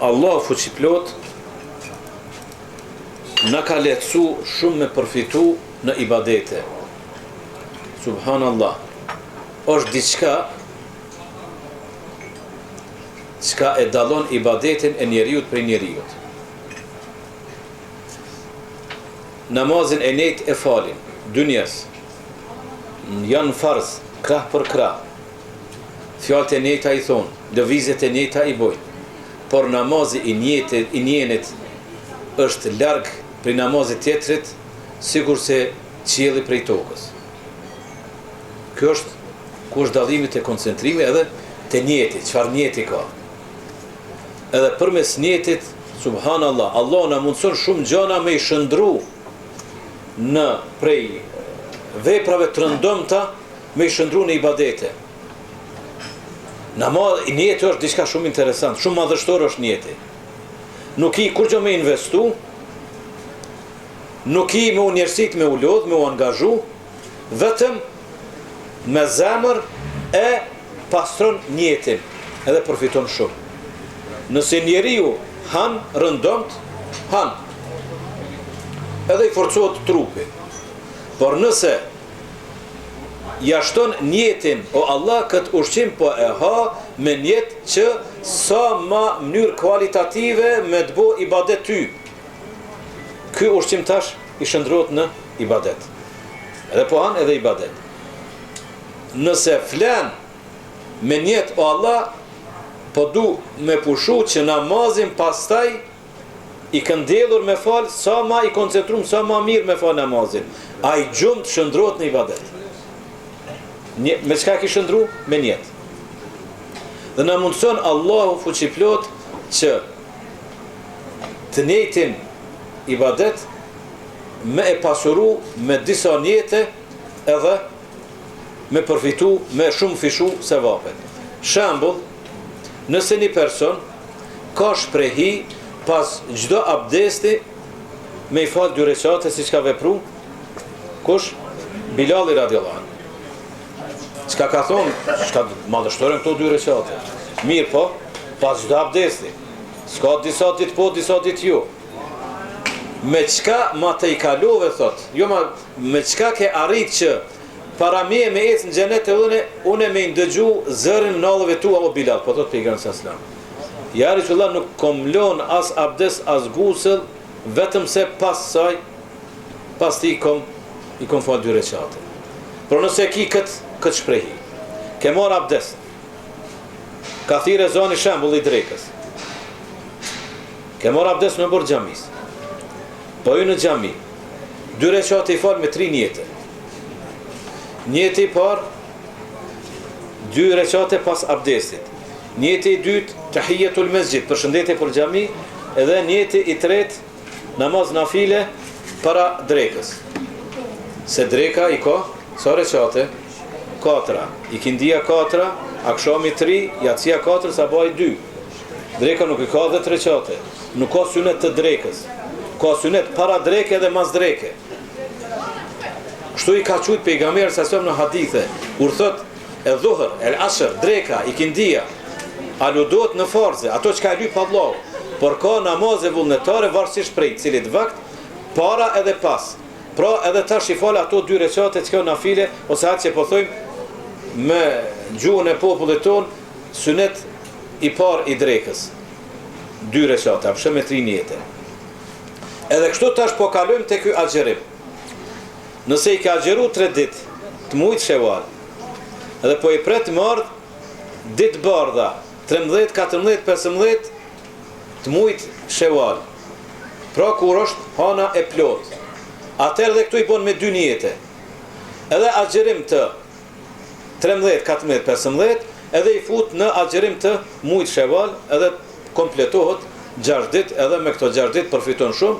Allahu Fuqiplotë na ka lehtësu shumë me përfitu në ibadete. Subhanallah. Është diçka çka e dallon ibadetin e njeriut prej njeriut. Namazin e njëjtë e falin dy njerëz. Janë farz, krah për krah. Fjalët e njëjta i thonë, lëvizjet e njëjta i bojnë, por namazi i njëjtit, i njenit është larg prej namazit tjetrit, sikurse qielli prej tokës. Kjo është ku është dallimi te koncentrimi edhe te nijeti, çfarë nijeti ka. Edhe përmes nijetit, subhanallah, Allah na mundëson shumë gjana me i shndërru në prej veprave të rëndomta me i shndërru në ibadete. Namaz, nijeti është diçka shumë interesant, shumë madhështor është nijeti. Nuk ki kurgjo me investu, nuk ki me u njersit, me u lodh, me u angazhu, vetëm me zemër e pastron nijetin edhe përfiton shumë. Nëse njeriu han rëndomt, han. Edhe i forcohet trupi. Por nëse ja shton nijetin o Allah këtë ushqim po e ha me nijet që sa ma mënyrë kualitative me të bo ibadet ty ky ushqim tash i shndërrohet në ibadet edhe po han edhe ibadet nëse flen me nijet o Allah po du me pushu që namazin pastaj I këndellur me fal sa ma i koncentrum sa ma mirë me fal namazin. Ai gjumë të shndërrohet në ibadet. Një, me çka ki shndërru? Me nijet. Dhe na mundëson Allahu fuqiplot që të njëjtin ibadet me e pasuru me disa nijete edhe me përfitu me shumëfishu sevapet. Shembull, nëse një person ka shprehi pas çdo abdesti me i fal dy reqate siç ka vepru kush Bilali radiallahu anhu çka ka thonë çka madhështoren këto dy reqate mirëpo pas çdo abdesti s'ka disa dit po disa dit jo me çka ma tejkalove thot jo ma me çka ke arrit që Para meje me ecë në xhenet edhe une, une me ndëgju zërin nallëve tua o Bilal, po thot pejgamberi sallallahu alajhi wasallam. Ja Resulullah nuk kom lon as abdes as gusëll, vetëm se pas saj, pas tij kom, i kom fal dy reqate. Por nëse ki kët, kët shprehi, ke marr abdes, ka thirrë ezani shembull i drekës, ke marr abdes në oborr xhamisë, po hyn në xhami, dy reqate i fal me tri nijete, Nijeti i parë, dy reqate pas abdestit. Nijeti i dytë, tehijetul mesxhid, përshëndetje për xhami, edhe nijeti i tretë, namaz nafile para drekës. Se dreka i ka, sa reqate? Katra. Ikindia katra, akshami tri, jacia katër, sabahi dy. Dreka nuk i ka dhetë reqate. Nuk ka synet të drekës. Ka synet para dreke dhe mas dreke. Kështu i ka qujt pejgamberi sa në hadithe, kur thot edh-dhuhr, el asr, dreka, ikindia, aludohet në farze, ato çka e lyp Allahu, por ka namaze vullnetare varësisht prej cilit vakt, para edhe pas. Pra edhe tash i fal ato dy reqate që nafile ose atë që po thojmë me gjuhën e popullit ton, synet i parë i drekës. Dy reqate, apo me tri nijete. Edhe kështu tash po kalojmë te ky agjërim. Nëse i ke agjëru tre ditë të mujit Sheval, edhe po i pret me ardh ditë bardha, 13, 14, 15 të mujit Sheval. Pra kur është hana e plotë. Atëherë dhe këtu i bon me dy nijete. Edhe agjërim të 13, 14, 15, edhe i fut në agjërim të mujit Sheval, edhe kompletohet 6 ditë, edhe me këto 6 ditë përfiton shumë.